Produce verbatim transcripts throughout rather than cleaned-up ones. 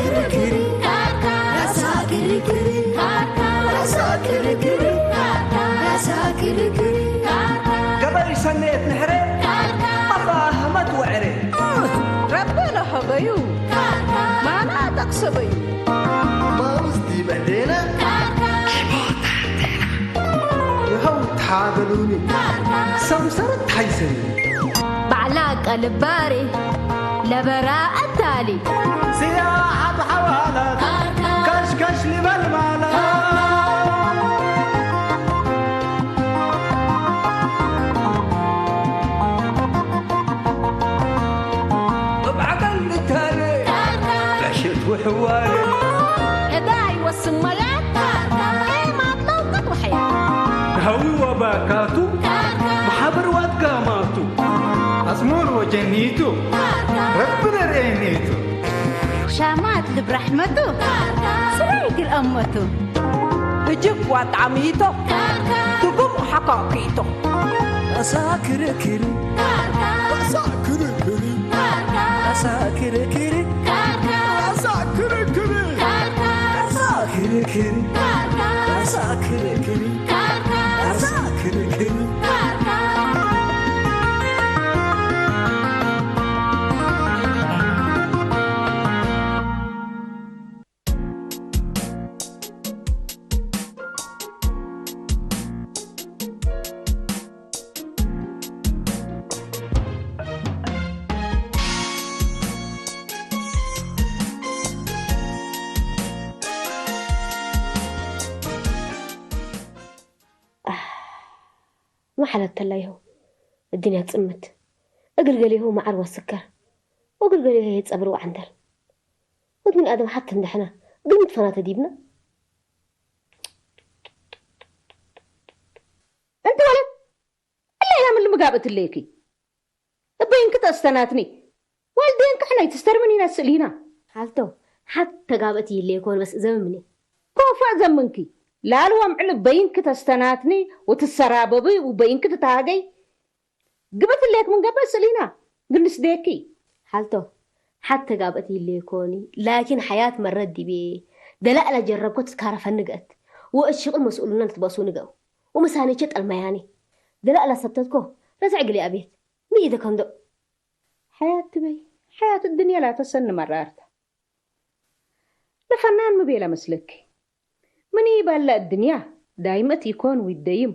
ክርክር፣ ራሳ ክርክር፣ ራሳ ክርክር፣ ራሳ ክርክር። ገበይ ሰኔት ንሕረ፣ አፋህመት ወዕሬ። ረቢ ለሀበዩ፣ ማና ጠቅሰበዩ። ማውዝ ዲብ እዴነ፣ ይኸው ተሓበሉኒ፣ ሰምሰረት ተሓይሰኒ። ባዕላ ቀልባሬ ለበራ እታሊ። ስያሐት ሐዋላት ከሽከሽ ሊበል ማለት። እብ ዐቀል ልታሌ፣ ዕሽት ወሕዋሌ። ዕዳይ ወስመያት፣ ኤማት ለውቀት ወሐያት። ሀዊ ወባካቱ፣ መሓብር ወአትጋማቱ። አጽሙር ወጀኒቱ፣ ረቢ ለርኤኒቱ። ሻማት ልብ ረሕመቱ፣ ስራይ እግል አመቱ። እጅብ ወአጣሚቶ፣ ትጉም ሐካኪቶ። አሳ ክርክር፣ አሳ ክርክር፣ አሳ ክርክር፣ አሳ ክርክር፣ አሳ ክርክር፣ አሳ ክርክር፣ አሳ ክርክር። መሐለት ተላይሁ እድንያ ጽምት፣ እግል ገሌሁ መዓር ወስከር፣ ወእግል ገሌሁ ህዬ ጸብር ወዐንደል። ወድ ምን አደም ሐት እንደ ሕነ እግል ንትፈናተ ዲብነ። እንቲ ወለት፣ እለ ኢላ ምን ልምጋብእት እሌኪ? እበይንኪ ተአስተናትኒ። ዋልዴንኪ ሕነ ኢትስተርምኒ ነስእሊና። ሐልቶ፣ ሐት ተጋብአት ይሌኮን በስ ዘምምኒ። ኮፋ ዘምንኪ። ላልዋም ዕልብ በይንኪ ተስተናትኒ ወትሰራበቢ ወበይንኪ ትትሃገይ። ግብት እሌክ ምን ገብእ ስእሊና። ግንስ ዴኪ። ሐልቶ፣ ሐት ተጋብአት ይሌኮኒ። ላኪን ሐያት መረት ዲቤ። ደላእላ ጀረብኮ ትትካረፈኒ ገአት። ወእት ሽቅል መስኡሉነ ልትበሱ ንገው። ወመሳኔቼ ጠልመያኒ። ደላእላ ሰብተትኮ። ረዘዕ ግሊ አቤት። ሚ ኢደከንዶ? ሐያት ትበይ፣ ሐያት እድንያ ላተ ሰኒ መራርተ። ለፈናን ሚ ቤለ መስለኪ? ምን ኢባላ እድንያ ዳይመት ኢኮን ዊደይም፣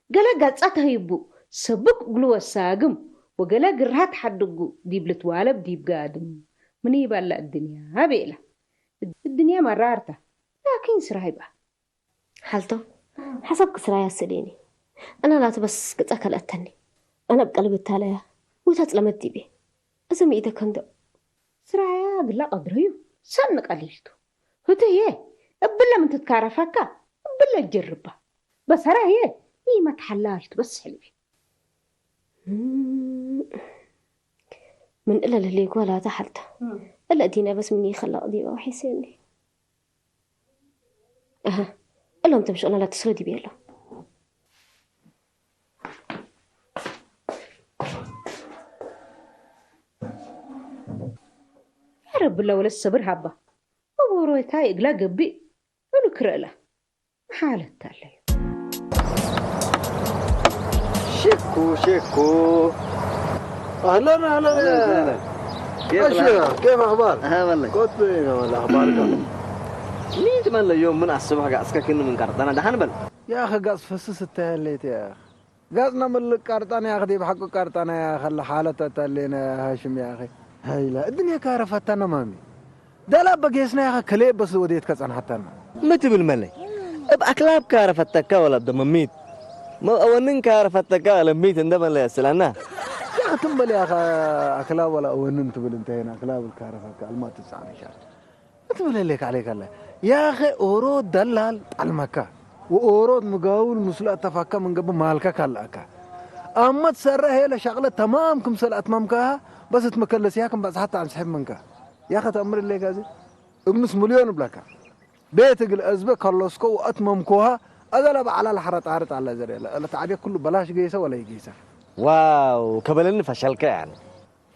ገለ ገጸ ተህይቡ ሰብክ እግሉ ወሳግም፣ ወገለ ግርሃት ሐድጉ ዲብ ልትዋለብ ዲብ ጋድም። ምን ኢባላ እድንያ ቤለ። እድንያ መራርተ፣ ላኪን ስራይ በ። ሐልቶ፣ ሐሰብክ ስራይ አስእሌኒ። አና ላቱ በስ ገጸ ከልአተኒ። አነ እብ ቀልብ እታለያ፣ ወይታ ጽለመት ዲቤ። እዘ ሚ ኢደከንዶ? ስራያ እግላ ቀድረዩ፣ ሰኒ ቀሊል ቱ። ህቱ ህዬ፣ እብለ ምን ትትካረፈካ፣ እብለ ጀርባ። በሰረ ህዬ፣ ኢመት ሐላል ቱ በስ ሕልቢ። እም፣ ምን እለ ለህሌኮ ላተ ሐልተ። እም። እለ እዲነ በስ ምን ይኸለቅ ዲበ ወሒሴኒ። አሀ፣ እሎም ተምሽቅነ ለትስሎ ዲቤ እሎም። ያ ረቢ ለወለት ሰብር ሀባ። ወቦሮታይ እግላ ገብእ እሉ ክረእላ። መሓለት ታለዩ። ሼኩ፣ ሼኩ። አህለን፣ አህለን። አህለን፣ አህለን። ኬፍ አሹ፣ ሐል? ኬፍ አኽባር? አሀ፣ ወላሂ። ኮት በይነ ወላ አኽባር ጋር። ምን ትመለ ዮም ምን አስባህ ጋር እስከ ክን ምን ቀርጠና ደሃን በል። ያ አኸ ጋጽ ፈስስ እተ ያለይት ያ አኸ። ጋጽና ምልቅ ቀርጠን ያ አኸ ዲብ ሐቁ ቀርጠና ያ አኸ ለሓለት አታሌና ያ ሃሽም ያ አኸ። ሀይላ፣ እድንያ ካረ ፈተነ ማሚ። ደላብ በጌስና ያኸ ከሌብ በስ ወዴትከ ጸንሐተነ። ሚ ትብል መለይ? እብ አክላብ ካረ ፈተካ ወላ ደመሚት? ሚ አወንን ካረ ፈተካ ለሚት እንደ መለይ አስላና። ያኸ ትም በል ያኸ አክላብ ወላ አወንን ትብል እንተ ሄን አክላብ ካረ ፈካ አልማ ትጻን ሻል። ሚ ትብል ህሌክ ዐሌከ አለ። ያኸ ኦሮ ደላል ጠልመካ ወኦሮት ምጋውል ምስሉ አተፋካ ምን ገብእ ማልከ ካልአካ። አመት ሰረ ሄለ ሸቅለ ተማም ክምሰል አትመምካሃ በስ እት መከለስያ ክም በጽሐት አንስሕብ ምንከ። ያኸ ተአምር ህሌከ እዚ? እብ ንስ ምልዮን እብለከ። ቤት እግል አዝበ ከለስኮ ወአትመምኮሃ፣ አገለ በዐላ ለሐረጣርጥ አለ ዘርኤ፣ ለተዐቤ ክሉ በላሽ ገይሰ ወለይገይሰ። ዋው፣ ከበለኒ ፈሸልከ ያኒ።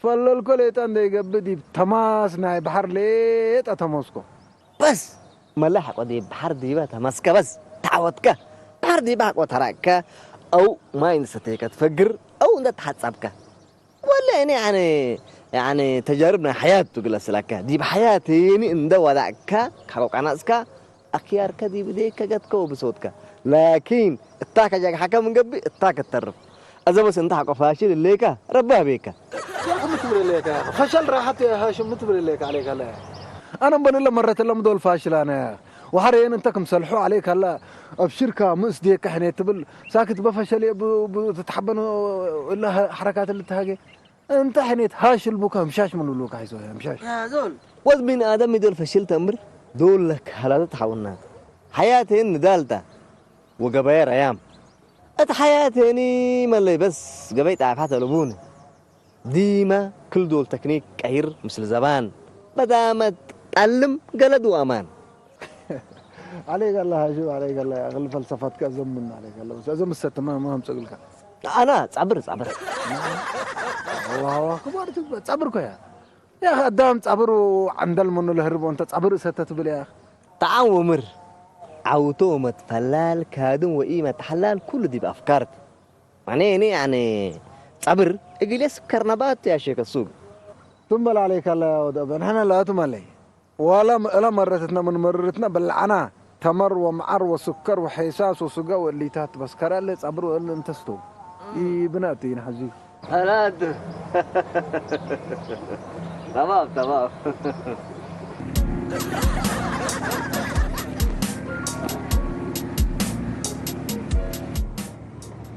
ፈለልኮ ሌጠ እንዴ ገብእ ዲብ ተማስ ናይ በሐር ሌጠ ተመስኮ። በስ መለ ሐቆ ዲብ በሐር ዲበ ተመስከ በስ ተዐወትከ። በሐር ዲበ ሐቆ ተራቅከ አው ማይ እንዴ ሰተይከ ትፈግር አው እንዴ ተሐጸብከ። ወለ እኔ ያኒ፣ ያኒ ተጃርብ ናይ ሐያት ቱ እግል አስለከ። ዲብ ሐያት እኒ እንዴ ወዳቅከ ከሐቆ ቀነጽከ፣ አክያርከ ዲብ እዴከ ገትከ ወብሶትከ። ላኪን እታ ከጀግሐከ ምን ገብእ እታ ከተርፍ። አዘ በስ እንተ ሐቆ ፋሽል እሌከ ረቢ አቤከ። ያክ ምን ትብል እሌከ? ፈሸል ራሐት ሀሽም ምን ትብል እሌከ ዐሌከ ለ? አነ እምበል እለ መረት እለ ምዶል ፋሽል አነ። ወሐሬን እንተ ክም ሰልሑ ዐሌከ ለ። አብሽርካ ምን እስዴከ ሕኔት ትብል ሳክት በፈሸል ብ-፣ ብ-፣ ትትሐበን እለ ሐረካት ልትሃጌ። እንተ ሕኔት ሐሽል ቡከ ህምሻሽ ምን ልብሉከ ሐይሶ ህምሻሽ። ያ ዞል። ወድ ቢን አደም ዶል ፈሽል ተምር ዶል ለክ ሀላተት ሐውናት። ሐያቴን ንዳልታ ወገበየ ረያም። እት ሐያቴኒ መለይ በስ ገበይ ጣፋት አለቡኒ። ዲመ ክል ዶል ተክኒክ ቀይር ምስል ዘባን። በዳመት ጠልም ገለድ ወአማን። ዐሌክ አላ ሐሺም፣ ዐሌክ አላ። አክል ፈልሰፈትከ አዘምን ዐሌክ አላ። በስ አዘም እሰትመ ማ አምጽእ እግልከ? አና ጸብር፣ ጸብር። አላሁ አክበር ትግበእ። ጸብር እኮ ያ። ያ አዳም ጸብር ወዐንደል ምኑ ለህርብ ወእንተ ጸብር እሰተ ትብል ያ። ጠዓም ወምር፣ ዐውቶ ወመትፈላል፣ ካድም ወኢመትሐላል ኩሉ ዲብ አፍካር ቱ። አነ እኔ ያኔ ጸብር እግል የስከር ነባት ያሼከ ሱግ። ትም በል ዐሌከ ለወደበ፣ ንሕነ ለአቱ መለይ። ወለ እለ መረትትነ ምን መርርትነ በልዐና፣ ተመር ወመዓር ወስከር ወሔሳስ ወስጋ ወእሊታት በስከረ እለ ጸብር ወእለ እንተስቶ። ኢብነ አቱ ኢነሐዚ። አላት። ተማም፣ ተማም።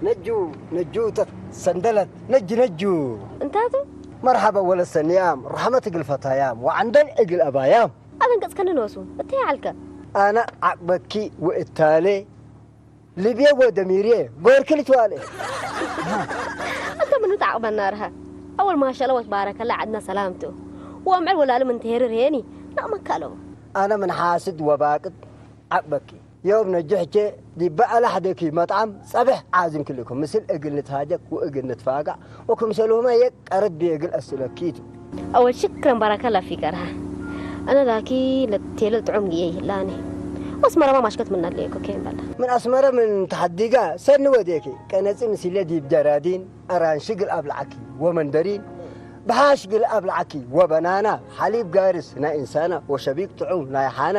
ነጁ፣ ነጁ ተሰንደለት፣ ነጅ፣ ነጁ። እንታቱ? መርሐበ ወለሰንያም፣ ረሐመት እግል ፈታያም፣ ወዐንደል እግል አባያም። አበን ገጽከኒ ኖሱ፣ እተ ይዐልከ? አነ ዐቅበኪ ወእታሌ፣ ልብዬ ወደሚርዬ፣ ጎርኪ ልትዋሌ። እንተ ምኑ ተዐቅበና ርሀ? አወል ማሻአላ ወትባረከላ ዐድና ሰላም ቱ። ወአምዕል ወላሊ ምን ትሄርር ሄኒ፣ ነቅመካ አለቡ። አነ ምን ሓስድ ወባቅድ ዐቅበኪ። ዮም ነጅሕቼ ዲበ አለ ሐደኪ መጥዓም ጸብሕ ዓዝምኪ ልኩም፣ ምስል እግል ንትሃጀክ ወእግል ንትፋጋዕ ወክምሰልሁመ የቀርብ ብዬ እግል አስእለኪ ቱ። አወል ሽክረን በረከ ለፊገርሀ። አነ ላኪ ለቴለል ጥዑም ግዬ ይህላኒ። ወአስመረመ ማሽከት ምነ ሌኮ ኬን በለ። ምን አስመረ ምን ተሐዲጋ ሰኒ ወዴኪ፣ ቀነጺ ምስሌ ዲብ ጀራዲን፣ አራንሺ እግል አብልዓኪ ወመንደሪን፣ በሓሽ እግል አብልዓኪ ወበናና፣ ሐሊብ ጋርስ ናይ እንሳና ወሸቢቅ ጥዑም ናይ ሓና፣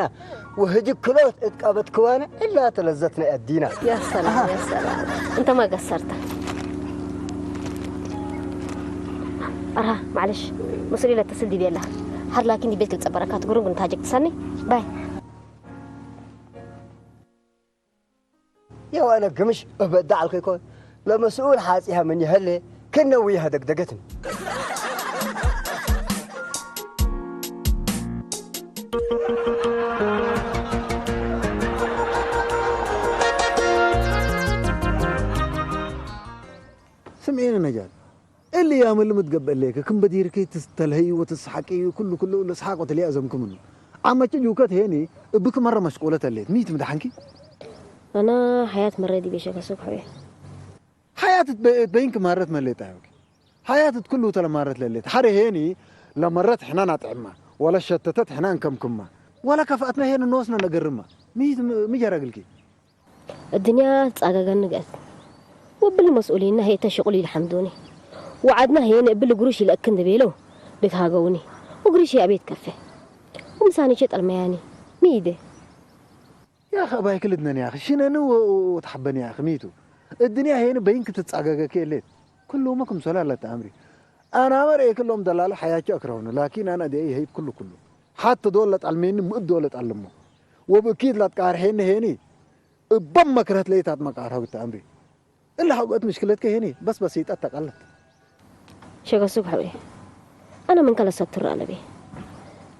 ወህጅክ ክሎት እት ቀበት ክዋነ እላ ተለዘትነ አዲና። ያ ሰላም፣ ያ ሰላም። እንተ ማ ገሰርተ። አርሃ፣ ማዕለሽ፣ መስኡል ለተስል ዲቤላ። ሐር ላኪን ዲቤት ልጸበረካ ትግሩም ግን ታጀክ ትሰኒ። ባይ። የዋነ ግምሽ እበዳ ዐልከ ኢኮን፣ ለመስኡል ሓጺሃ ምን ይሀሌ ክነ ውይሀ ደግደገትን። ስምዒኒ ነጃት፣ እሊ ያም እሊ ምትገብእ ሌከ፣ ክም በዲርኪ ትስተልሀዩ ወትሰሐቅዩ፣ ክሉ ክሉ ለሰሓቅ ወትሌ አዘምኪ ምኑ። ዓመቼ ጁከት ሄኒ፣ እብኪ መረ መሽቁለት ሌት፣ ሚ ትምደሐንኪ? አና ሐያት መረ ዲቤ ሸከ ሱግ ሐዌ። ሐያት እት በ-፣ እት በይንኪ ማረት መሌት አዮኪ። ሐያት እት ክሉ ተ ለማረት ለሌት። ሐሬ ሄኒ፣ ለመረት ሕና ናጥዕማ፣ ወለሸተተት ሕና እንከምክማ፣ ወለከፍአትነ ሄኒ ኖስነ ነገርማ። ሚ ት-፣ ሚ ጀረ እግልኪ? እድንያ ትጻገገኒ ገአት። ወእብሊ መስኡሊነ ህይተ ሽቁል ኢልሐምዱኒ። ወዐድነ ህዬ እብሊ ግሩሽ ኢለአክን ቤለው ልትሃገውኒ። ወግሩሽ አቤት ከፌ። ወምሳኒቼ ጠልመያኒ። ሚ ኢዴ? ያኸ እባይክ ልድነን ያኸ። ሽነኒ ወ-፣ ወተሐበኒ ያኸ። ሚቱ። እድንያ ህዬ በይንክ ትጻገገኪ እሌት። ክሉመ ክምሰለ ለተ አምሪ። አናመ ርኤ ክሎም ደላለ ሐያቹ አክረሁኒ። ላኪን አነ አድያይ ህይብ ክሉ ክሉ። ሐተ ዶል ለጠልሜኒ ምእት ዶል ለጠልሞ። ወብእኪት ለትቃርሔኒ ህዬኒ። እበ መክረህት ለኢታትመቃርሀው እተ አምሪ። እለ ሐቆ እት ምሽክለትከ ሄኒ በስ በሲጠት ተቀለት። ሸገሱግ ሐውሬ፣ አነ ምንከ ለሰቱር አለቤ።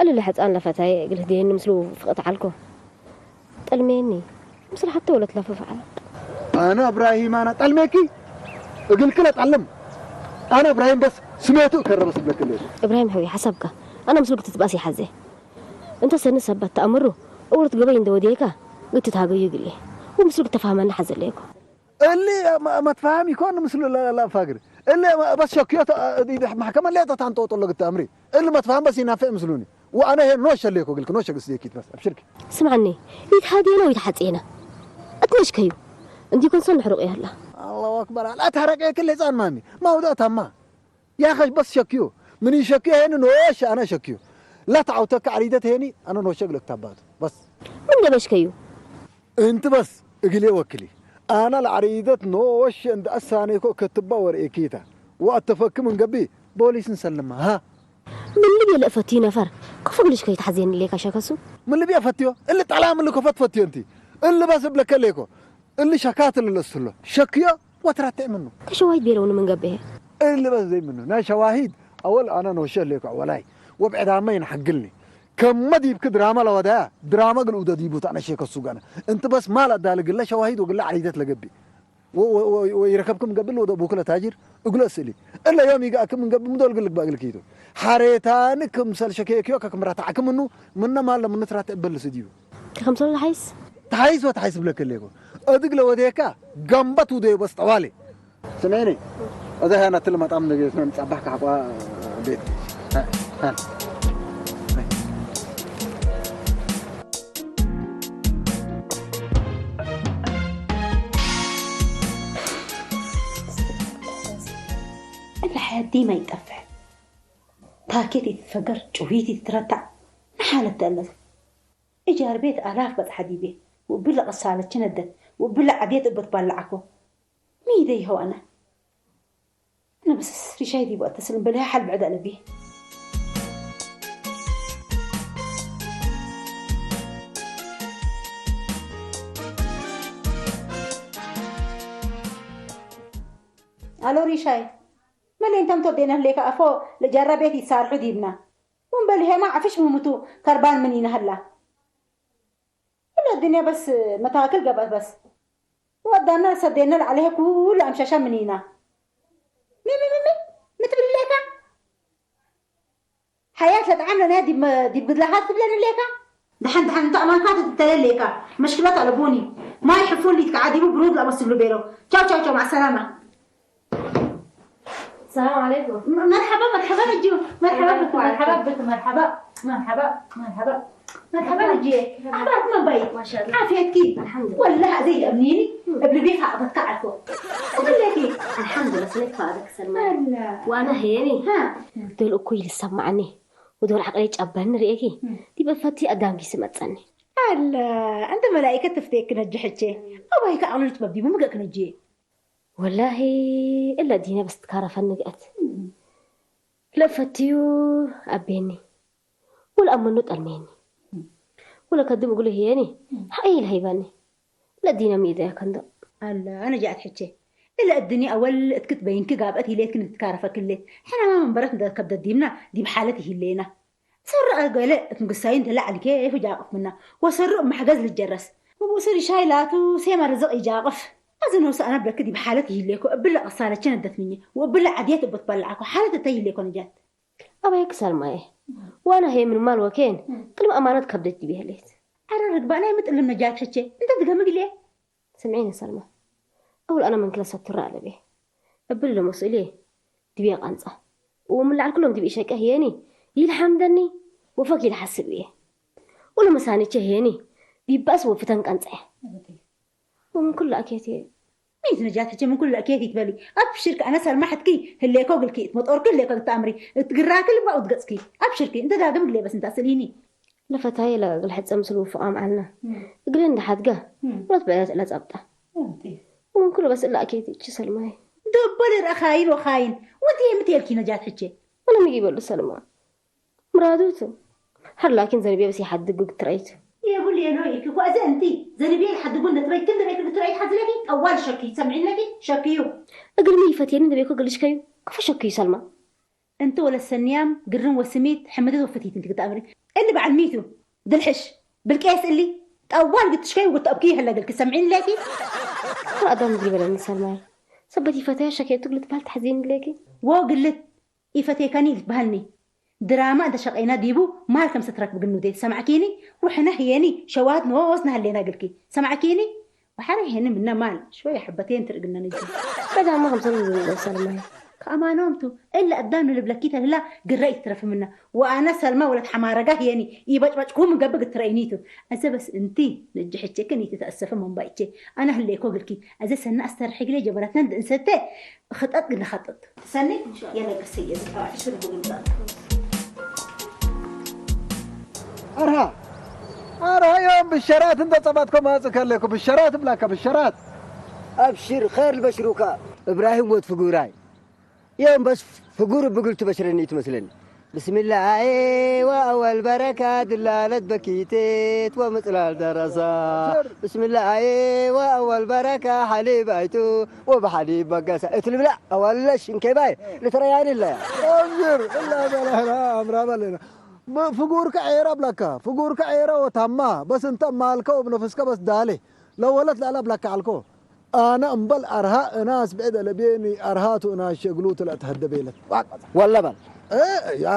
እሊ ለሕጻን ለፈታዬ እግል ህዴኒ ምስሉ ፍቅት ዐልኮ። ጠልሜኒ፣ ምስል ሐቴ ወለት ለፍፍ ዐለ። አነ እብራሂም አነ ጠልሜኪ እግልኪ ለጠልም። አነ እብራሂም በስ ስሜቱ እከረ በስ እብለክ እንዴ። እብራሂም ሐውሬ፣ ሐሳብከ አነ ምስሉ ክትትባስ ይሐዜ። እንተ ሰኒ ሰበት ተአምሩ እውርት ገበይ እንደ ወዴከ ግትትሃገዩ እግልዬ ወምስሉ ክተፋህመኒ ሐዘሌኮ። እሊ መ-፣ መትፋህም ኢኮን ምስሉ ለ-፣ ለአፋግር። እለ በስ ሸክዮት፣ እ፣ ዲብ መሕከመ ሌጠ ታንጦጦ ለግት አምሪ። እሊ መትፋህም በስ ይናፍዕ ምስሉኒ። ወአነ ሄ ኖሸ ሌኮ ግልክ፣ ኖሸ ግስ ሌኪት በስ፣ አብሽርኪ። ስምዐኒ፣ ኢትሃዴነ ወኢትሓጼነ። እት ነሽከዩ። እንዲኮን ሰን ሕሩቅ ያላ። አላሁ አክበር። አላ ታረቀ ክል ህጻን ማሚ። ማውዳ ታማ። ያኸሽ በስ ሸክዮ። ምን ይሸክዮ ሄን ኖሸ አነ ሸክዮ። ላ ተዓውተከ ዐሪደት ሄኒ፣ አነ ኖሸ ግልክ ታባቱ። በስ። ምን ደበሽከዩ? እንቲ በስ እግሌ ወክሊ። አነ ለዐሪደት ኖወሽ እንደ አሳኔኮ ከትባ ወርኤኪታ ወአተፈክ ምን ገብእ ቦሊስ እንሰልማ። ሀ? ምን ልብየ ለእፈትዩ ነፈር ከፎ ግልሽ ከይትሐዜን ሌካ ሸከሱ? ምን ልብየ ፈትዮ? እሊ ጠላም እሊ ከፎ ትፈትዮ እንቲ። እሊ በስ እብለከ ሌኮ። እሊ ሸካት እሊ ለእስሎ። ሸክዮ ወትራትዕ ምኑ። ከሸዋይት ቤለውኒ ምን ገብእ? እሊ በስ ዘይ ምኑ። ናይ ሸዋሂድ አወል አነ ኖሸ ሌኮ አወላይ። ወብዕዳመ ይንሐግልኒ። ከመ ዲብክ ድራመ ለወደያ፣ ድራመ እግል ኡደ ዲቡ ተአነሼ ከሱ ገነ። እንቲ በስ ማል አዳል እግለ ሸዋሂድ ወእግለ ዐሪደት ለገብእ። ወ-፣ ወ-፣ ወ-፣ ወኢረከብክም ገብእ ለወደ አቡክለ ታጅር እግለ እስእሊ። እለ ዮም ኢገአክም ምን ገብእ ምዶል እግል ልግበእ እግልኪቱ። ሐሬታኒ ክምሰል ሸኬክዮ ከክም ረታዕክ ምኑ፣ ምነ ማል ለምኑ ትራትዕ እበልስ ዲቡ። ከክምሰሉ ተሐይስ? ተሐይስ ወተሐይስ ብለክ እሌኮ። እድግ ለወዴካ ገምበት ውደዩ በስ ጠዋሌ። ስሜኒ፣ እዘ ሀ ነትል መጣም ንቤት ነምጻባህ ከሐቋ ቤት። ሀ፣ ሀ። እለ ሐያት ዲማ ኢጠፍሕ። ታኬት ኢትትፈገር፣ ጭውሂት ኢትትረታዕ። ምን ሓለት ተአለፍ። እጃር ቤት አላፍ በጽሐ ዲቤ፣ ወእብለ ቅሳለች ነደት፣ ወእብለ ዐድየት እበ ትባለዐኮ። ሚ ደይሀው አነ? አነ በስ ሪሻይ ዲቡ አተስል እምበልሀ ሐል ብዕድ አለብዬ። አሎ ሪሻይ፣ መሌ እንተ ምትወዴነ ህሌከ አፎ ለጃራ ቤት ይሳርሑ ዲብና። ወእምበልሄማ ዐፍሽ ምሙቱ ከርባን ምኒነ ሀላ። እለ እድንየ በስ መታክል ገብአት በስ። ወአዳምነ ለሰዴነ ለዐሌሀ ኩሉ አምሻሻ ምኒና። ሚ፣ ሚ፣ ሚ፣ ሚ? ሚ ትብል ሌካ? ሐያት ለጠዓም ለነ ዲብ፣ ዲብ ግድላካት ትብለኒ ሌካ? ደሐን፣ ደሐን፣ እንተ አማንካ ትትተሌ ሌካ። መሽክለት አለቡኒ። ማይ ሕፉን ሊትከዓ ዲቡ ብሩድ ለአበስሉ ቤለው። ቻው፣ ቻው፣ ቻው፣ መዐ ሰላማ። ሰላም ዐለይኩም። መርሐባ፣ መርሐባ ነጁ። መርሐባ ብክ፣ መርሐባ ብክ፣ መርሐባ፣ መርሐባ፣ መርሐባ። መርሐባ ነጁ። አኽባርክ መባይ? ማሻአላህ። ዓፍየትኪ? አልሐምዱሊላህ። ወላሂ አዜ ይአምኒኒ፣ እም። እብ ልቤ ፋቅደትካ ዐልኮ። እግል ሌኪ? አልሐምዱሊላህ፣ ስሜት ፋቅደክ ሰልማን። አላ። ወአነ ሄኒ፣ ሃ። ዶል እኩይ ልሰማዕኒ፣ ወዶል ዐቅሌ ጨበኒ ርኤኪ፣ እም። ዲብ እፈቲ አዳም ጊስ መጸኒ። አላ፣ እንተ መላኢከት ትፍቴክ ነጅ ሕቼ። አባይከ ዐቅሉ ልትበብ ዲቡ ምገእክ ነጅ። ወላሂ፣ እለ ዲነ በስ ትካረፈኒ ገአት። እም። ለእፈትዩ አቤኒ፣ ወለአምኑ ጠልሜኒ፣ እም። ወለከድም እግሉ ህዬኒ፣ እም። ሐይ ኢልሀይበኒ። ለዲነ ሚ ኢደያ ከንዶ። አለ፣ አነ ጃአት ሕቼ። እለ እድኒ አወል እት ክትበይንኪ ጋብአት ሂሌትክን ትካረፈክሌ። ሕናማ መንበረት እንደ ከብደት ዲብና፣ ዲብ ሓለት ይሂሌና። ሰሩ አገለ እት ምግሳዩ እንተ ለዐል ኬፍ ጃቅፍ ምና፣ ወሰሩ እብ መሕገዝ ልጀረስ። ወብኡሱ ሪሻይ ላቱ ሴመ ርዝቅ ኢጃቅፍ። አዜ ኖሱ አነ ብለኪ ዲብ ሓለት ይህሌኮ፣ እብለ ቅሳለቼ ነደት ምኝ፣ ወእብለ ዐድየት እቡ ትበለዐኮ፣ ሓለት እተ ይህሌኮ ነጃት። አባይክ ሰልማዬ፣ ዋና ህዬ ምን ማል ወኬን፣ እም። ቅልም አማነት ከብደት ዲቤ ህሌት። አረ ርግባናይ ምጥልም ነጃት ሕቼ፣ እንተ ድገምግሌ። ስምዒኒ ሰልማ፣ አውል አነ ምን ክለ ሰትረ አለቤ። እብሊ ለመስኡልዬ ዲቤ ቃንጻ። ወምን ለዐል ክሎም ዲብ ኢሸቄ ህዬኒ ይልሐምደኒ ወፈክ ይልሐስብ እዬ። ወለመሳኒቼ ህዬኒ ዲብ በአስ ወፍተን ቀንጸ። ወምን ኩሉ አኬት እዬ። ሚ ነጃት ሕቼ ምን ኩሉ አኬት ኢትበሊ። አብሽርኪ አነ ሰልማ ሕትኪ ህሌኮ እግልኪ እት መጦርኪ ህሌኮ እት ተአምሪ እት ግራኪ ልብቃ ወእት ገጽኪ። አብሽርኪ እንተ ዳግም እግሌ በስ እንተ አስእሊኒ። ለፈታዬ ለእግል ሕጸ ምስል ውፍቃም ዐልነ። እም። እግል እንደ ሐድገ፣ እም። ሎት ብዕለት ለጸብጠ። እም። ወምን ኩሉ በስ እለ አኬት እቺ ሰልማይ። ዶቦ ልርአ ካይን ወካይን። ወእንትዬ ምትየልኪ ነጃት ሕቼ? ወለ ሚ ኢበሉ ሰልማ። ምራዱቱ። ሐር ላኪን ዘንብዬ በስ ይሐድጉ ግትራይቱ። የቡል የኖ ኢኪ እኮ እዘ እንቲ ዘንብዬ ለሐድጉ እንደ ትረይት እንደ ቤት ግትራይት ሐዝለኪ ጠዋል ሸኪ ሰምዒለኪ ሸኪዩ። እግል ሚ ይፈትየኒ እንደ ቤኮ ግልሽ ከዩ። ከፎ ሸኪዩ ሰልማ። እንቲ ወለት ሰንያም፣ ግርም ወስሚት፣ ሕምድት ወፍቲት እንቲ ክተአምሪ። እሊ በዐል ሚቱ፣ ድልሕሽ፣ ብልቄስ እሊ፣ ጠዋል ግትሽከይ ወተአብኪ ይሕለ እግልኪ ሰምዒኒ ሌኪ። ክል አዳም እግል በለኒ ሰልማይ። ሰበት ኢፈተያ ሸኬቱ እግል ትበህል ተሐዜኒ ሌኪ። ዎ ግልት፣ ኢፈቴከኒ ልትበህልኒ። ድራማ እንተ ሸቀይና ዲቡ ማል ከምሰ ትረክብ ግኑዴ ሰምዐኪኒ? ወሕነ ህዬኒ ሸዋህት ኖስነ ሀሌና እግልኪ። ሰምዐኪኒ? ወሐረ ሄኒ ምነ ማል ሽወየ ሐበቴን ትርግነ ንጂ። ቀዳመ ክምሰል ዝብሎ ሰልማይ። ከአማኖም ቱ፣ እለ አዳም ለልብለኪ ተልህላ ግረ ኢትትረፍ ምነ። ወአነ ሰልመ ወለት ሐማረጋ ህዬኒ፣ ኢበጭበጭኩ ምን ገብእ እግል ትረኢኒ ቱ። አዜ በስ እንቲ ነጅሕ እቼክን ኢትትአሰፈ መንባይቼ። አነ ህሌኮ እግልኪ። አዜ ሰኒ አስተርሕ እግሌ ጀበረትነ እንዴ እንሰቴ፣ ክጠጥ እግል ነከጥጥ። ሰኒ፣ የለ ገሰየ ዝቃ ሽርቡ ግምጣ። አርሃ፣ አርሃ ዮም ብሸራት እንተ ጸባጥኮ ማጽእ ከለኩ ብሸራት እብላከ ብሸራት። አብሽር፣ ኸይር ልበሽሩካ። እብራሂም ወድ ፍጉራይ። ዮም በስ ፍጉር እብ እግል ትበሽረኒ ትመስለኒ። ብስሚላህ አዬ ወአወል በረካ ድላለት በኪቴት ወምጽላል ደረሳ። ብስሚላህ አዬ ወአወል በረካ ሐሊብ አይቱ ወበሐሊብ በገሳ እት ልብላ አዋልለ ሽንኬባይ ልትረያኒ ለያ። አብሽር፣ እላ በላህና አምራ በሌና። ም-፣ ፍጉርከ ዔረ እብለካ፣ ፍጉርከ ዔረ ወታማ፣ በስ እንተ ማልከ ወብነፍስከ በስ ዳሌ፣ ለወለት ለአለ እብለካ ዐልኮ። አነ እምበል አርሃ እናስ ብዕድ አለቤኒ፣ አርሃቱ እናስ ሸግሉቱ ለአትሀደ ቤለት። ወለ በል። እ፣ ያ፣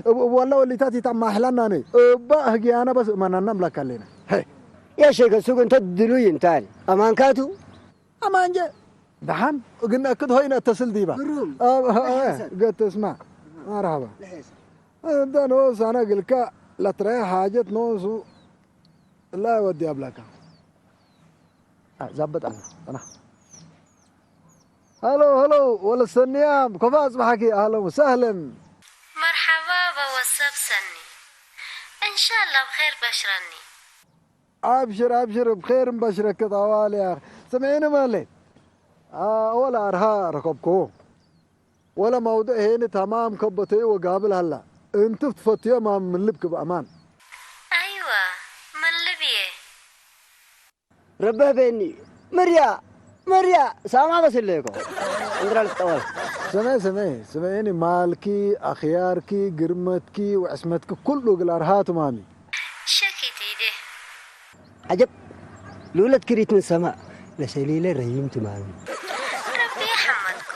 እብ-፣ እብ ወለ ወሊታት ኢተማሕለናኒ፣ እበ ህግያነ በስ እመነነ እምለካ ሌነ። ሄ። የሼከ ሱግ እንተ ድሉይ እንታኒ፣ አማንካቱ? አማንጀ፣ ደሐን፣ እግል ነአክድ ሆይ ነአተስል ዲባ። ግሩም። አብ-፣ አ-፣ አ-፣ ለሐሰን። ገት እስማ። መርሐባ። ለሐሰን። እንተ ኖስ አነ እግልከ ለትረኤ ሓጀት ኖሱ እላ ወዲ አብለከ። አ፣ ዛብጥ አለ። ጠና። ሀሎ፣ ሀሎ፣ ወለሰንያም፣ ከፎ አጽበሐኪ? አህለን ወሰህለን። መርሐባ በወሰብ ሰኒ። እንሻላ ብኼር በሽረኒ። አብሽር፣ አብሽር፣ እብ ኼር እንበሽረከ ጠዋል ያክ። ስምዒኒ ማሌ፣ አ፣ ወለ አርሃ ረከብኮ። ወለ መውዱዕ ሄኒ ተማም ከበተዩ ወጋብል ሀላ። እንቱ ትፈትዮ ማም ምን ልብክ በአማን። አይወ፣ ምን ልብዬ? ረበህ ቤኒ፣ መርያ፣ መርያ፣ ሳማ በስሌኮ። እንድራ ልትጠወል። ስሜ፣ ስሜ፣ ስሜኒ ማልኪ፣ አኽያርኪ፣ ግርመትኪ ወዕስመትኪ ኩሉ እግል አርሃቱ ማሚ። ሸኪት ኢዴ። ዐጀብ፣ ሉለት ክሪት ምን ሰማእ ለሰሊለ ረዪም ትማሚ። ረቢ ሐመድኮ።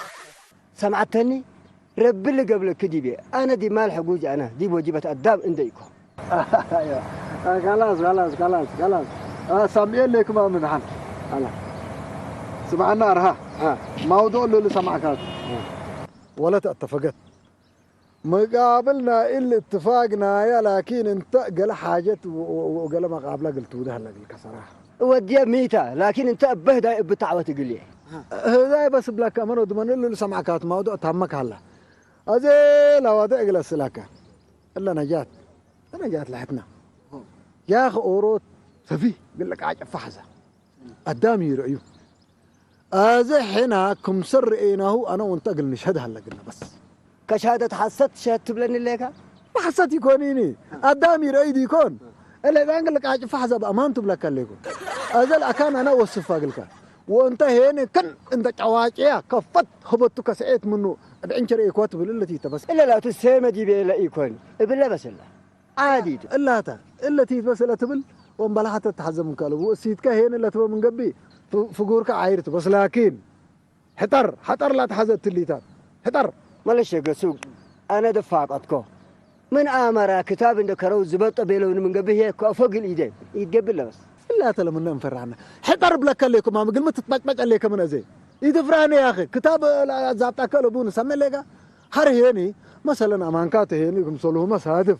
ሰምዐተኒ፣ ረቢ ልገብለኪ ዲቤ፣ አነ ዲብ ማል ሕጉጅ አነ፣ ዲብ ወጅበት አዳም እንደ ኢኮ። ከላስ፣ ከላስ፣ ከላስ፣ ከላስ። አ፣ ሳምኤል ሌክማ ምን ሐን። ሀላ። ስምዐና አርሃ። አ። ማውዱዕ ልል ሰማዕካቱ። አ። ወለት አተፈገት። መቃብል ናይ እሊ እትፋግ ናያ፣ ላኪን እንተ ገለ ሓጀት ወ-፣ ወ-፣ ወገለ መቃብላ እግል ትውደህ ለእግልከ ሰራህ። እወድየ ሚተ፣ ላኪን እንተ እበ ህዳይ እብ ተዕወት እግልዬ። ህዳይ በስ እብለከ፣ አመን ወድመን እሊ ልሰምዐካት መውዱዕ ታመክ ሀላ። አዜ ለዋድዕ እግል አስእለከ። እለ ነጃት፣ ነጃት ለሐትና። ያክ ኦሮት ሰፊህ እግል ልቃጭ ፈሐዘ። አዳም ይርእዩ። አዜ ሕና ክምሰል ረኤናሁ አነ ወእንተ እግል ንሽሀድ ሀለግነ በስ። ከሸሃደት ሐሰት ሸህድ ትብለኒ ሌከ? ሐሰት ኢኮኒኒ። አዳም ይርእዩ ዲኮን? እለ ባንክ ልቃጭ ፈሐዘ በአማን ትብለከ ሌኮ። አዜ ለአካን አነ ወስፋ እግልከ። ወእንተ ሄኒ ክል እንተ ጨዋጭያ ከፈት ህበቱ ከሰዔት ምኑ እብ ዕንቸር ኤኮ ትብል እለ ቲተ በስ። እለ ላቱ ሴመ ዲቤ ለኢኮን እብለ በስለ። ዓዲ ቱ። እላተ፣ እለ ቲት በስ እለ ትብል ወእምበለ ሐተ ተሐዘ ምንከ አለቡ። እሲትከ ሄን እለ ትበ ምን ገብእ ፍ-፣ ፍጉርከ ዓይርቱ። በስ ላኪን፣ ሕጠር፣ ሐጠር ላትሐዘ እትሊታት። ሕጠር። መለሸ ገሱግ፣ አነ ደፋቀትኮ። ምን አመራ ክታብ እንደ ከረው ዝበጠ ቤለውን ምን ገብእ ህዬ ከአፎ ግል ኢዴ። ኢትገብእ ለበስ። እላተ ለምነ እንፈራነ። ሕጠር ብለከ ሌኩ ማም ግልሚ ትትበጭበጭ ሌከ ምን አዜ። ኢትፍራነ ያኺ። ክታብ ዛብጣከ ለቡ ንሰሜ ሌጋ። ሀር ሄኒ፣ መሰለን አማንካተ ሄኒ ክምሰልሁመ ሳድፍ።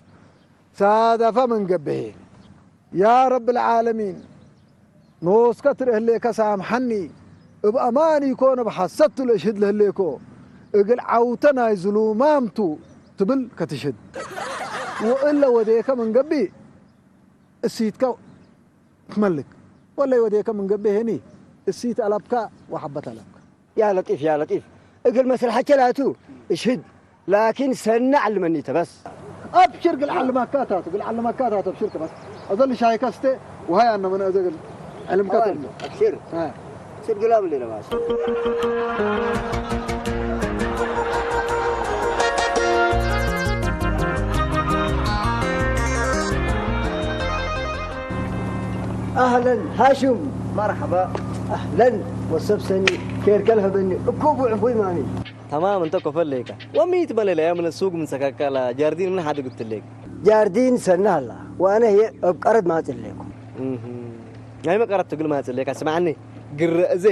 ሳደፈ ምን ገብእ። ያ ረብ ለዓለሚን፣ ኖስከ ትርእ ህሌከ ሳምሐኒ፣ እብ አማን ኢኮን እብ ሐሰት ቱ ለእሽህድ ለህሌኮ፣ እግል ዐውተ ናይ ዝሉማም ቱ ትብል ከትሽህድ። ወእለ ወዴከ ምን ገብእ እሲትከ ትመልክ፣ ወለ ወዴከ ምን ገብእ ሄኒ እሲት አለብከ ወሐበት አለብከ። ያ ለጢፍ፣ ያ ለጢፍ፣ እግል መስለሐቼ ላቱ እሽህድ፣ ላኪን ሰኒ ዐልመኒ ተ በስ። አብሽር፣ ግል ዐልመካ ታቱ፣ ግል ዐልመካ ታቱ፣ አብሽር ተ በስ። አዘ ልሻይከ እስቴ፣ ወሀይ አነ ምን አዘ ግል ዐልምካ አወል፣ ተ። አብሽር። አ። ስድ ግላም እንዴ ለባስ። አህለን ሃሹም። መርሐባ። አህለን ወሰብ ሰኒ፣ ኬርከ ለሀበኒ፣ እኩቡ ዕፉይ ማሚ። ተማም እንተ ኮፈል ሌከ። ወሚ ትመሌ ለያ ምን ሱግ ምን ሰካካ ለጃርዲን ምን ሐድግ እትሌክ? ጃርዲን ሰኒ ሀላ፣ ወአነ ህዬ እብ ቀረድ ማጽእ ሌኩ። እህ። ናይመ ቀረድ ትግል ማጽእ ሌከ? ስምዐኒ። ግረ እዜ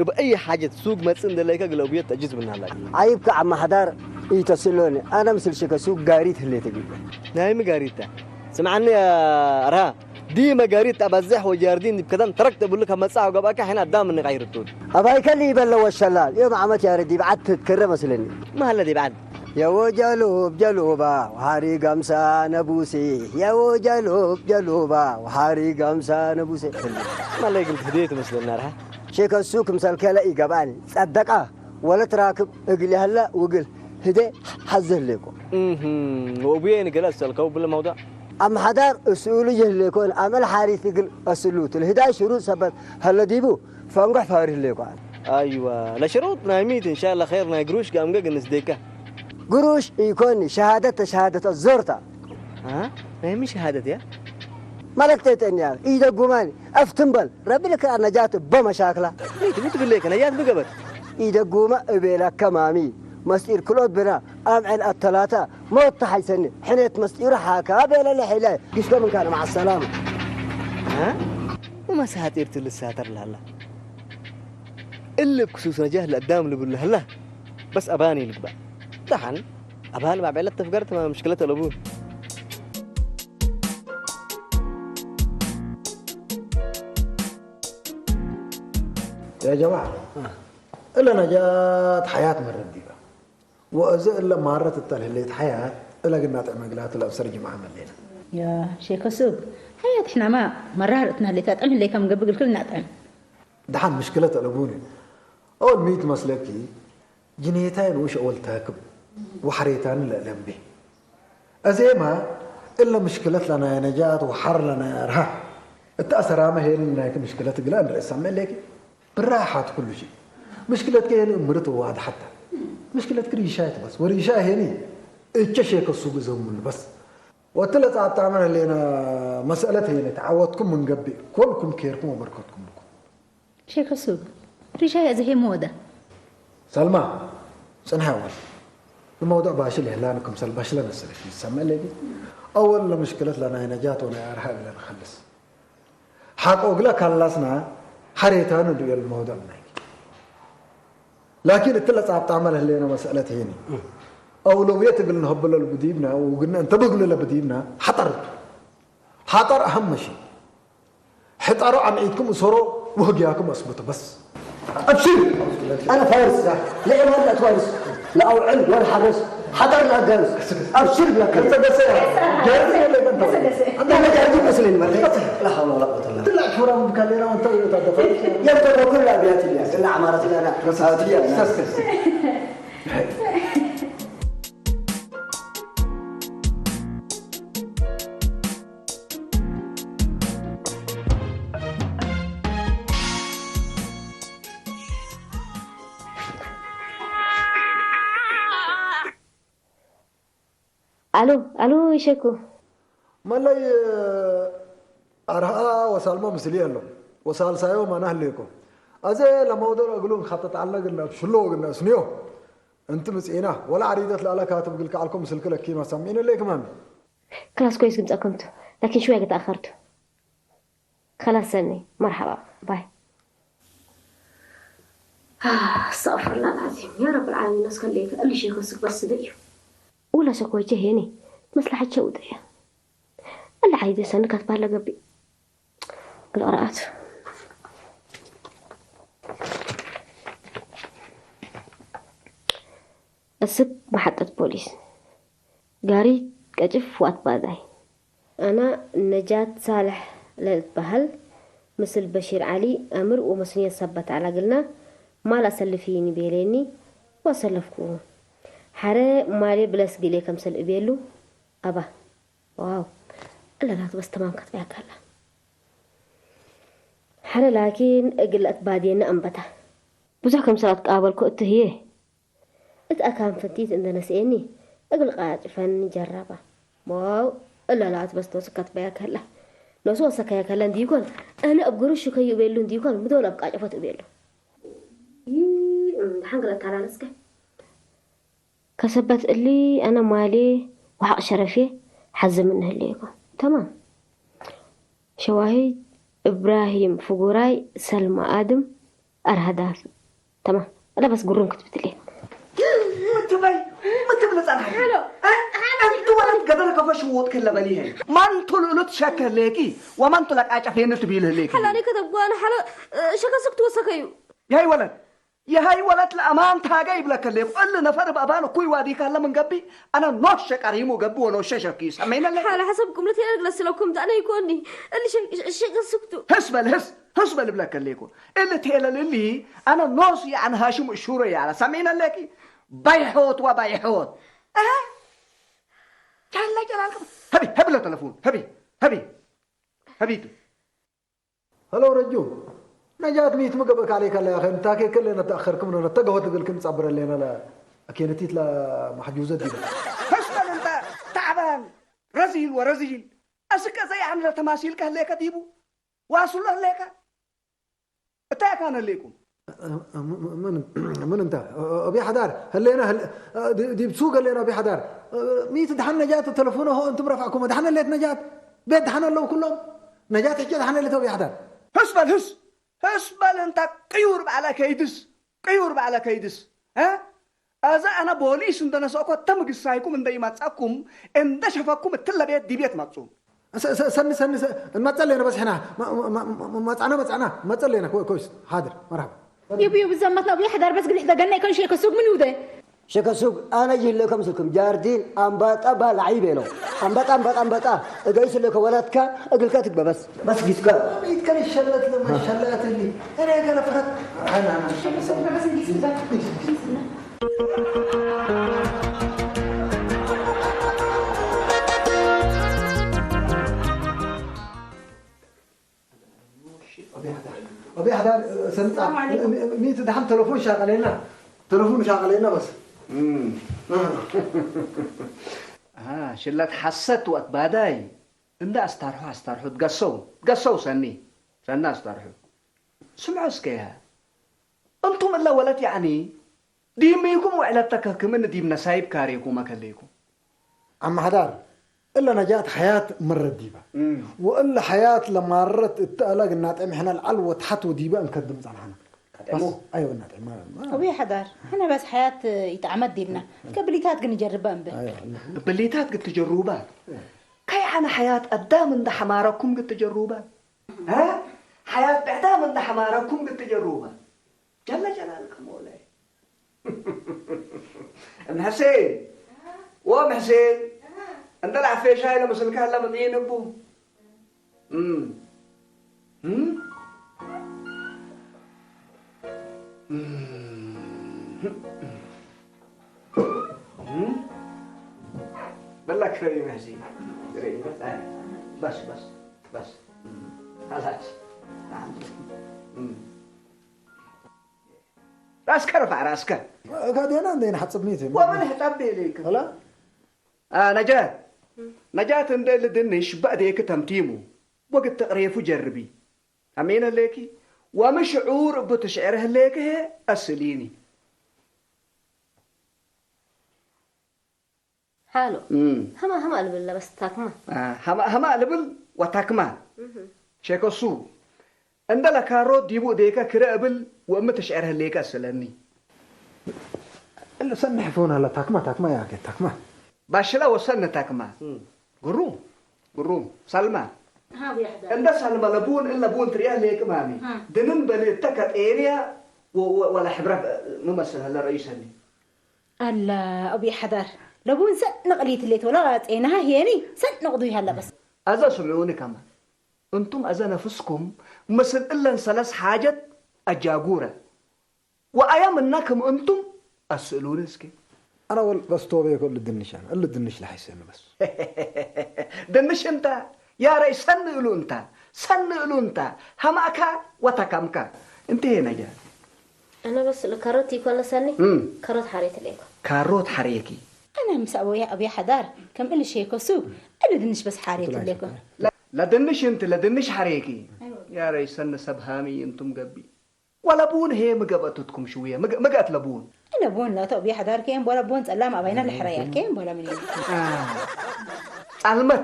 እብ አይ ሓጀት ሱግ መጽእ እንዴ ለይከ እግል አቡዬ ተእጅዝ ምናላኪ። ዐይብከ ዐመ ሐዳር ኢተስእሎኒ። አነ ምስል ሸከ ሱግ ጋሪት ህሌት እግል። ናይሚ ጋሪት ተ? ስምዐኒ ያ አርሃ፣ ዲመ ጋሪት አባዝሕ ወጃርዲን ዲብ ከደም ተረክት እብሉ ከመጽእ ወገብአከ ሕነ አዳም እኒ ቀይርቱ። አባይከ ሊበለ ወሸላል ዮም ዐመት ያረ ዲብ ዐድ ትትከረ መስለኒ። መሀለ ዲብ ዐድ? የወጀሉብ ጀሉባ ወሐሪ ገምሳ ነቡሲ፣ የወጀሉብ ጀሉባ ወሐሪ ገምሳ ነቡሲ። መሀለ እግል ህድየት መስለኒ አርሃ። ሼከ እሱ ክምሰልከ ለኢገብአኒ ጸደቀ ወለት ራክብ እግል ይሀለ ውግል ህዴ ሐዜ ህሌኮ። እህም፣ ወእቡዬ ንገለ አሰልከው ብለ መውደዕ? አም ሐዳር እስኡሉ ይህሌኮን አመል ሓሪት እግል አስሉት ለህዳይ ሽሩጥ ሰበት ሀለ ዲቡ ፈንጎሕ ፋሪ ህሌኮ። አይዋ፣ ለሽሩጥ ናይ ሚት እንሻለ ኸይር ናይ ግሩሽ ጋምገ ግንስዴከ። ግሩሽ ኢኮኒ ሸሃደት ተሸሃደት አዞርታ። አ? ናይ ሚ ሸሃደት ያ? መለክቴ ጠንያል ኢደጉማኒ አፍትን በል። ረቢ ልክልአ ነጃት እበ መሻክላ። ሚ ትብል እግሌከ ነጃት ብገበት? ኢደጉመ እቤለከ ማሚ፣ መስጢር ክልኦት ብና፣ አምዕል አተላተ፣ ሞት ተሐይሰኒ፣ ሕኔት መስጢሩ ሓካ ቤለ ለሐይለ፣ ግሽሎ ምን ካነ መዐ ሰላመ። አ? ወመሳጢርቱ ልሳተር ለሀላ። እሊ እብ ክሱስ ነጃት ለአዳም ልብሉ ሀላ፣ በስ አባኒ ልግበእ። ደሐን፣ አባን ባብ ዐለት ተፍገርት ማ ምሽክለት አለቡ። ያ ጀማዐ፣ እለ ነጃት ሐያት መረት ዲበ፣ ወእዘ እለ ማረት እተ ለህሌት ሐያት እለ ግናጥዕመ እግላቱ ለአብሰር ጅምዐ መሌነ። ያ ሼክ ሱግ፣ ሐያት ሕናማ መራር እትነ ህሌት አጥዕም ህሌከ ምን ገብእ እግልክል እናጥዕም። ደሐን ምሽክለት አለቡኒ። አወል ሚ ትመስለኪ፣ ጅንየታይ ንኡሽ አወል ታክብ ወሐሬታኒ ለእለንቤ። አዜማ እለ ምሽክለት ለናይ ነጃት ወሐር ለናይ አርሃ እተ አሰራመ ሄኒ ናይክ ምሽክለት እግለ እንርኤ ሰሜ ሌኪ። ብራሓት ኩሉ ሺ። ምሽክለትከ ሄኒ እምርት ዋድሐት ተ። ምሽክለትክ ሪሻይት በስ። ወሪሻይ ሄኒ እቸ ሼከ ሱግ ዘሙን በስ። ወእትለ ጻብጣመ ህሌነ መሰአለት ሄኒ ተዓወትኩም ምን ገብእ። ኮልኩም ኬርኩም ወበርከትኩም ብኩም። ሼክ ሱግ፣ ሪሻይ አዜ ሄ ሚ ወደ? ሰልማ፣ ጽንሐ አወል። ለመውዱዕ ባሽል ይህላን ክምሰል በሽለ ነስለኪ ይሰመዕ ሌኪ። አወል ለምሽክለት ለናይ ነጃት ወናይ አርሃ እግለ ንከልስ። ሐቆ እግለ ከለስና ሐሬታኑ ዱ ለመውዱዕ ናይኪ። ላኪን እትለ ጻብጣመ ለህሌነ መሰአለት ሄኒ። አውለውየት እግል ንሀብሎ ለብዲብና ወእግልነ እንተ ብግሉ ለብዲብና ሐጠር ቱ። ሐጠር አሀም ሺ። ሕጠሮ አምዒትኩም እሰሮ ወህግያኩም አስቡቱ በስ። አብሽር፣ አነ ፋርስ፣ ለዒማድ ለአትዋርስ፣ ለአውዕል ወለሐረስ፣ ሐጠር ለአጋርስ፣ አብሽር ብለከ። አንተ በሰ-፣ ጃርስ የለ አንተ። አንተ ጃርስ መስለኝ ማለት። ላ ሐውለ ወላ ቁወተ ኢላ ቢላህ። ትላቅ ሹራ ምን ካለና አንተ ወጣ ደፋ። የምትለው ኩሉ አብያት ይላል። እና አማራት ጋር ረሳት ይላል። አሎ፣ አሎ፣ ይሸኩ። መለይ አርሃ ወሳልሞ ምስልዬ እሎም፣ ወሳልሳዮም አነ ህሌኮ። አዜ ለመውደር እግሉ እንከተት ዐልነ እግል ነአብሽሎ ወእግል ነአስንዮ። እንቲ ምጽኢና፣ ወለ ዐሪደት ለአለ ካትብ እግልከ ዐልኮ ምስልክ ለኪመ ሰሚዕነ ሌክማሚ። ክላስ ኮይስ ግምጸኩም ቱ፣ ላኪን ሽወየ ተአኸርቱ። ከላስ ሰኒ፣ መርሐባ፣ ባይ። አስተግፍሩላህ አልዓዚም። ያ ረብል ዓለሚን፣ አስከሌከ እሊ ሼክ ወስክ በስ ደዩ። ውለ ሰኮቼ ሄኒ፣ መስለሐቼ ውጠየ። እለ ዐይዴ ሰኒ ከትባለ ገብእ። ግል ቅራአት። እስክ መሐጠት ፖሊስ። ጋሪ ቀጭፍ ወአትባዛይ። አነ ነጃት ሳልሕ ለእትበሀል፣ ምስል በሺር ዐሊ አምር ወመስንየት ሰበት ዐለ እግልና፣ ማል አሰልፊኒ ቤሌኒ ወአሰለፍኩሁ። ሐረ ማሌ ብለስ ግሌ ከምሰል እቤሉ፣ አባ። ዋው፣ እለ ላቱ በስ ተማም ከትበያካላ። ሐረ ላኪን እግል ለአትባዴነ አንበተ። ብዙሕ ከምሰል አትቃበልኮ እቱ ህዬ። እት አካን ፍንቲት እንዴ ነስኤኒ፣ እግል ቃጭፈኒ ጀረበ። ዋው፣ እለ ላቱ በስ ኖሱ ከትበያ ከለ። ኖሱ ወሰከየ ከለ እንዲኮን፣ አነ እብ ግሩሽ ከዩ እቤሉ እንዲኮን፣ ምዶል አብ ቃጭፈት እቤሉ። ይ-፣ ደሐን ግለ አተላለስከ። ከሰበት እሊ፣ አነ ማሌ ወሐቅ ሸረፌ ሐዜ ምነ ህሌኮ። ተማም። ሸዋሂድ፣ እብራሂም ፍጉራይ፣ ሰልማ አድም፣ አርሀዳር። ተማም። እለ በስ ግሩም ክትብትሌ። ምትበይ፣ ምትብለ ጸንሐ። ሐሎ። እ? ሐሎ። እንቱ ወለት ገደለ ከፈ ሽውጥ ክለ በሊሀ። ማንቱ ልእሉት ሸክ ህሌኪ፣ ወማንቱ ለቃጨፌኒ ትቢል ህሌኪ። ሐላኔ ከተጓነ ሐሎ፣ ሸከስክ ትወሰከዩ። የሀይ ወለት፣ የሀይ ወለት ለአማን ታገ ይብለከ ህሌኩ። እሊ ነፈር በአባን እኩይ ዋዲ ካለ ምን ገብእ፣ አነ ኖሸ ቀሪሙ ገብእ ወኖሸ ሸኪ ሰሜነ ህሌኩ። ሐለ ሐሰብ ቁምለት የእግለ ስለኩም ዳነ ይኮኒ። እሊ ሸ-፣ ሸ-፣ ሸከስክቱ። ህስ በል ህስ። ህስ በል እብለከ ህሌኮ። እሊ ቴለል እሊ አነ ኖስ የዐን ሃሽም እሹረ ያለ ሰሜነ ህሌኪ። ባይሖት ወባይሖት። አሀ። ቻላ ጨላልከ። ሀቢ፣ ሀቢ ለተለፎን። ሀቢ፣ ሀቢ። ሀቢቱ። ሀሎ ረጁ። ነጃት ሚት ምግብ ካሌ ከለ ያኸ እንታኬ ከለ ነተአኸርክም ነው ነተገወት እግልክም ጸብረ ሌና ለአኬነቲት ለማሕጁዘት ዲበ። ህስ በል እንተ ተዕባን ረዚል ወረዚል። አስከ ዘይ አነ ለተማሲልከ ህሌከ ዲቡ። ዋሱለ ህሌከ። እተ አካን ህሌኩም። ምን፣ ምን እንተ? አቢ ሐዳር፣ ህሌና ህል-፣ ዲ-፣ ዲብ ሱቅ ህሌና አቢ ሐዳር። ሚት ደሐን ነጃት ተለፉነ ሆ እንትም ረፍዕኩመ። ደሐን ህሌት ነጃት? ቤት ደሐን ህለው ኩሎም? ነጃት ሕቼ ደሐን ህሌት አቢ ሐዳር? ህስ በል ህስ! ህስ በል እንተ ቅዩር በዐለ ከይድስ! ቅዩር በዐለ ከይድስ! እ? አዘ አነ ቦሊስ እንደ ነሰእኮ ተም ግሳይኩም እንደ ኢመጸእኩም እንደ ሸፈኩም እትለ ቤት ዲቤ ትመጽኡ። ሰ-፣ ሰ-፣ ሰኒ፣ ሰኒ፣ ሰ-፣ እንመጸእ ሌነ በስ ሕና። መ-፣ መ-፣ መ-፣ መ-፣ መጻና፣ መጻና፣ መጸእ ሌነ። ኮ-፣ ኮይስ። ሓድር። መርሐባ። ይቡ፣ ይቡ፣ ዘመትና አቡዬ ሐዳር በስ ግልዕ ደገና ይከን ሸከ ሱግ ምን ይውደ? ሸከ ሱግ አነ ይህለ ከምስልኩም ጃርዲን አምባጣ ባል ዐይ ቤለው። አምባጣ፣ አምባጣ፣ አምባጣ። እገይስ ለከ ወላትካ እግልካ ትግበ በስ። በስ ጊስካ። ኢትከን ይሸለት ለመሸለት እሊ። እኔ ገለ ፍረት። አና፣ አና። ሸከ ሱግ በስ ጊስካ። አቢ ሐዳር፣ አቢ ሐዳር፣ ሰምጣ፣ ሰላም ዐለይኩም። ሚ-፣ ሚ-፣ ሚት ደሐን ተለፎን ሻቀሌና፣ ተለፎን ሻቀሌና በስ። እም። አ፣ ሽለት ሐሰት ወአትባዳይ እንደ አስታርሑ፣ አስታርሑ፣ ትገሰው፣ ትገሰው ሰኒ፣ ሰኒ አስታርሑ። ስምዑ እስከ፣ እንቱም እለ ወለት ያዕኒ ዲሚኩም ወዕለተ ከክምን ዲብ ነሳይብ ካሬኩመ ከሌኩም። አመ ሐዳር፣ እለ ነጃት ሐያት መረት ዲበ። እም። ወእለ ሐያት ለማረት እተ አለ ግናጤ ምሕነ ለዐል ወተሐት ወዲበ እንከድም ጸንሐነ። ቀደሙ። በስ፣ አይወ፣ እናጤ፣ ማ-፣ ማ-፣ አቡዬ ሐዳር፣ ሕነ በስ ሐያት ኢጠዐመት ዲብነ። እም። ከብሊታት ግን ጀርበ እንብል። አይወ። እብሊታት ግን ትጀሩበ። እም። ከይዐነ ሐያት አዳም እንደ ሐማረኩም ግን ትጀሩበ። ሀ? ሐያት ብዕዳም እንደ ሐማረኩም ግትጀሩበ። ጀለ ጀላልከ ሞለ። እም ሕሴን፣ ወእም ሕሴን፣ እንደ ለአፌ ሻይ ለምስልከ ህለ ምጥዒን እቡ። እም። እም? እም። እም? በላክ ረቢ መሕሲ። በስ፣ በስ፣ በስ። እም። ኸላስ። እም። ራስከ ርፋዕ፣ ራስከ። ከዴና እንዴ ነሐጽብ ሚት? ወምን ሕጠብ ኢሌክ? ወላ? አ፣ ነጃት። ነጃት እንዴ ልድንሽ በእዴክ ተምቲሙ። ወግድ ተቅሬፉ ጀርቢ። አሜን ህሌኪ? ወምን ሽዑር እቡ ትሽዕር ህሌክ ህዬ አስሊኒ። ሓሎ። እም። ሀማ ሀማ ልብል ለበስ ታክማ። አ፣ ሀማ ሀማ ልብል ወታክማ። እህ። ሼከሱ፣ እንደ ለካሮት ዲቡ እዴከ ክረ እብል ወእም ትሽዕር ህሌከ አስለኒ። እለ ሰኒ ሕፎን ሀለ ታክማ ታክማ ያኬ ታክማ። ባሽላ ወሰኒ ታክማ። እም። ግሩም፣ ግሩም። ሰልማ። ሀ፣ አቡ የሕደር። እንደ ሰልመ ለቡን እለ ቡን ትርኤ ህሌክ ማሚ። ሀ። ድንን በልእተ ከጤንያ ወ-፣ ወ-፣ ወለ ሕብረ ምመስል ሀለ ረኢሰኒ። አላ አቡ የሕደር። ለቡን ሰኒ ቅሊት ህሌት ወለ ጤናሃ ህየኒ ሰኒ ቅዱይ ሀለ በስ። አዘ ስምዑኒ ከመ። እንቱም አዘ ነፍስኩም ምስል እለን ሰለስ ሓጀት አጃጉረ። ወአየ ምነ ክም እንቱም አስእሉኒ እስኪ። አነ ወል በስ ቶቤኮ እሊ ድንሽ አነ፣ እሊ ድንሽ ለሐይሰኒ በስ። ድንሽ እንተ፣ ያ ረይ ሰኒ እሉ እንተ፣ ሰኒ እሉ እንተ፣ ሀማእከ ወተከምከ። እንቴ ነጃ። አነ በስ ለካሮት ኢኮን ለሰኒ፣ እም። ካሮት ሐሬት ሌኮ። ካሮት ሐሬኪ። አነ ምስ አቡየ አብየ ሐዳር፣ ከም እሊ ሼኮ ሱግ፣ እሊ ድንሽ በስ ሐሬት ሌኮ። ለ-፣ ለድንሽ እንቲ፣ ለድንሽ ሐሬኪ። አይወ። ያ ረይ ሰኒ ሰብ ሃሚ እንቱም ገቢ። ወለቡን ህዬ ምገበ እትትኩም ሽውየ፣ ምገ-፣ ምገአት ለቡን? ለቡን ላቱ አብየ ሐዳር ኬን ቦለ ቡን ጸላም አባይነ ለሕረያል ኬን ቦለ ምን ይብል? አ፣ ጻልመት።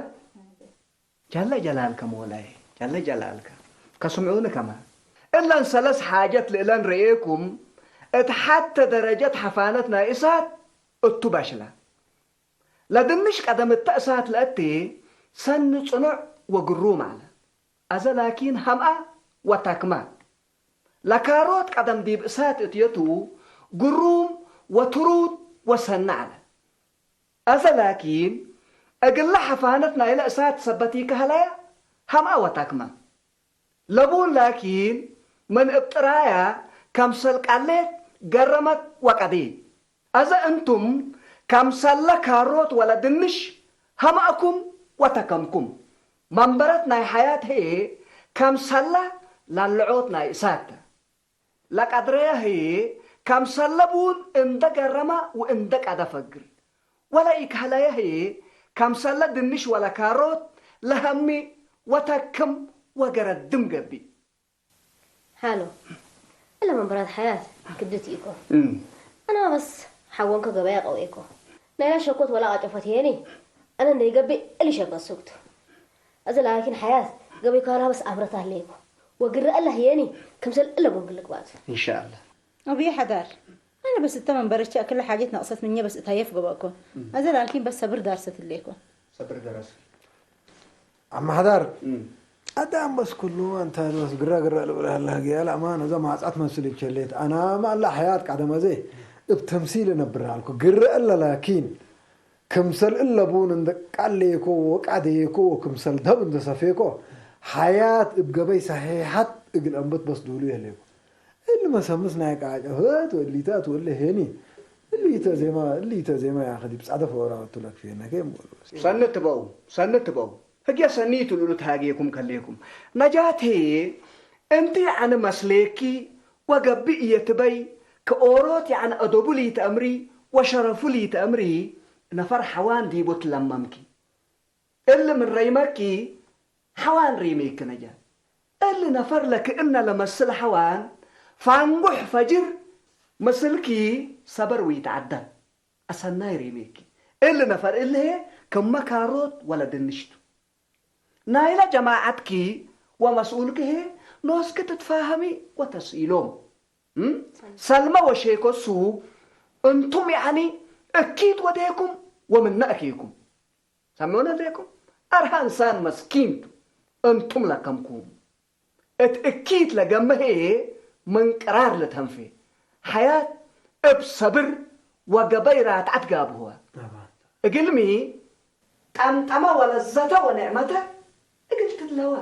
ጀለ ጀላልከ ሞላይ፣ ጀለ ጀላልከ። ከስምዑኒ ከመ። እለን ሰለስ ሓጀት ለእለን ረኤኩም፣ እት ሐቴ ደረጀት ሐፋነት ናይ እሳት እቱ በሽለ። ለድንሽ ቀደም እተ እሳት ለእቴ ሰኒ ጽኑዕ ወግሩም ዐለ። አዘ ላኪን ሀምአ ወታክመ። ለካሮት ቀደም ዲብ እሳት እትየቱ ግሩም ወትሩድ ወሰኒ ዐለ። አዘ ላኪን እግለ ሐፋነት ናይለ እሳት ሰበት ኢከሀለየ ሀምአ ወታክመ። ለቡን ላኪን ምን እብ ጥራያ ከምሰል ቀሌት ገረመት ወቀዴት። አዘ እንቱም ከምሰለ ካሮት ወለ ድንሽ ሀምአኩም ወተከምኩም። መንበረት ናይ ሐያት ህዬ ከምሰለ ላልዖት ናይ እሳት ተ። ለቀድረየ ህዬ ከምሰለ ቡን እንደ ገረመ ወእንደ ቀደ ፈግር። ወለ ኢከህለየ ህዬ ከምሰለ ድንሽ ወለ ካሮት ለሀሚ ወተክም ወገረድም ገብእ። ሐሎ፣ እለ መንበራት ሐያት ክድት ኢኮ። እም። አነ በስ ሐወንከ ገበያ ቀዌኮ። ናይላ ሸኮት ወላ ቃጨፎት ህዬኒ፣ አነ እንዴ ገብእ እሊ ሸኮት ሱግቱ። አዘ ላኪን ሐያት ገበይ ካላ በስ አምረት አለይኮ። ወግረ እለ ህዬኒ፣ ክምሰል እለ ቡን ግልግባቱ። ኢንሻአላህ። አብዬ ሐዳር፣ አነ በስ እተ መንበረቼ አክለ ሓጀት ነቅሰት ምኘ በስ እታየፍ ገብአኮ። እም። አዘ ላኪን በስ ሰብር ዳርሰት እሌኮ። ሰብር ደረስ። አመ ሐዳር፣ እም። አዳም በስ ኩሉ አንተ በስ ግራ ግራ ልብል ሀለ ሀገ ያለ አማን እዘ ማጻት መስል ይቸሌት። አናመ አለ ሐያት ቀደም አዜ እብ ተምሲል እነብር አልኩ። ግረ እለ ላኪን ክምሰል እለ ቡን እንደ ቃሌኮ ወቃዴኮ ወክምሰል ደብ እንደ ሰፌኮ ሐያት እብ ገበይ ሰሒሐት እግል አንበት በስ ዱሉ የህሌኮ። እሊ መሰምስ ናይ ቃጨፈት ወእሊታት ወእለ ሄኒ። እሊተ ዜማ፣ እሊተ ዜማ ያኸ ዲብ ጸደፍ ወራወቱ ለክፌነ ኬን ቦሉ። ሰኒ ትበው፣ ሰኒ ትበው። ህግየ ሰኒ ቱ ልሉ ተሃጌኩም ከሌኩም። ነጃት ህዬ እንቲ የዕኒ መስሌኪ ወገብእ እየትበይ፣ ከኦሮት የዕኒ አደቡ ሊተአምሪ ወሸረፉ ሊተአምሪ፣ ነፈር ሐዋን ዲቡ ትለመምኪ። እሊ ምን ረይመኪ ሐዋን ሪሜኪ ነጃት። እሊ ነፈር ለክእነ ለመስል ሐዋን ፋንጉሕ ፈጅር ምስልኪ ሰበር ወይተዐደል አሰናይ ሪሜኪ። እሊ ነፈር እሊ ህዬ ክመ ካሮት ወለ ድንሽ ቱ። ናይለ ጀማዐትኪ ወመስኡልኪ ህዬ ኖስኪ ትትፋሀሚ ወተስኢሎም። እም? ሰልመ ወሼኮ ሱግ እንቱም ያኒ እኪት ወዴኩም ወምነ እኬኩም። ሰምዑኒ እዴኩም፣ አርሃ እንሳን መስኪን ቱ፣ እንቱም ለከምኩም። እት እኪት ለገመ ህዬ ምን ቅራር ልተንፌ። ሐያት እብ ሰብር ወገበይ ራትዐት ጋብህወ። እግልሚ፣ ጠምጠመ ወለዘተ ወንዕመተ እግል ትድለወ።